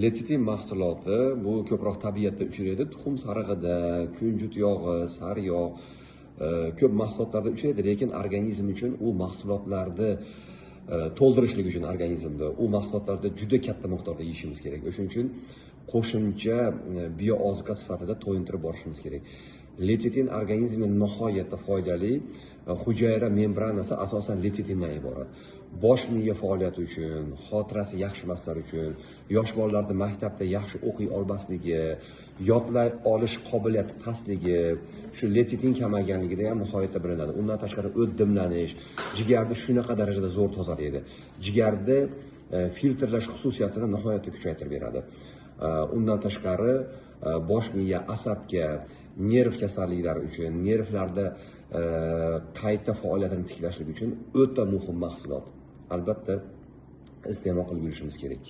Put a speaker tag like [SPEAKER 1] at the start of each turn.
[SPEAKER 1] Letsitin mahsuloti bu ko'proq tabiatda uchraydi. Tuxum sarig'ida, kunjut yog'i, sariyog', ko'p mahsulotlarda uchraydi, lekin organizm uchun u mahsulotlarni to'ldirishlik uchun organizmda u mahsulotlarni juda katta miqdorda yeyishimiz kerak. O'shuning uchun qo'shimcha biooziqa sifatida to'yintirib borishimiz kerak. Letsitin organizmga nihoyatda foydali. Hujayra membranasi asosan letsitindan iborat. Bosh miya faoliyati uchun, xotirasi yaxshi emaslar uchun, yosh bolalarda maktabda yaxshi o'qiy olmasligi, yodlay olish qobiliyati pastligi, shu letsitin kamayganligida ham nihoyatda bilinadi. Undan tashqari o't dimlanish, jigarni shunaqa darajada zo'r tozalaydi. Jigarni filtrlash xususiyatini nihoyatda kuchaytirib beradi. Undan tashqari bosh miya asabga, nerv kasalliklari uchun, nervlarda qayta faoliyatini tiklashlik uchun o'ta muhim mahsulot. Albatta iste'mol qilib yurishimiz kerak.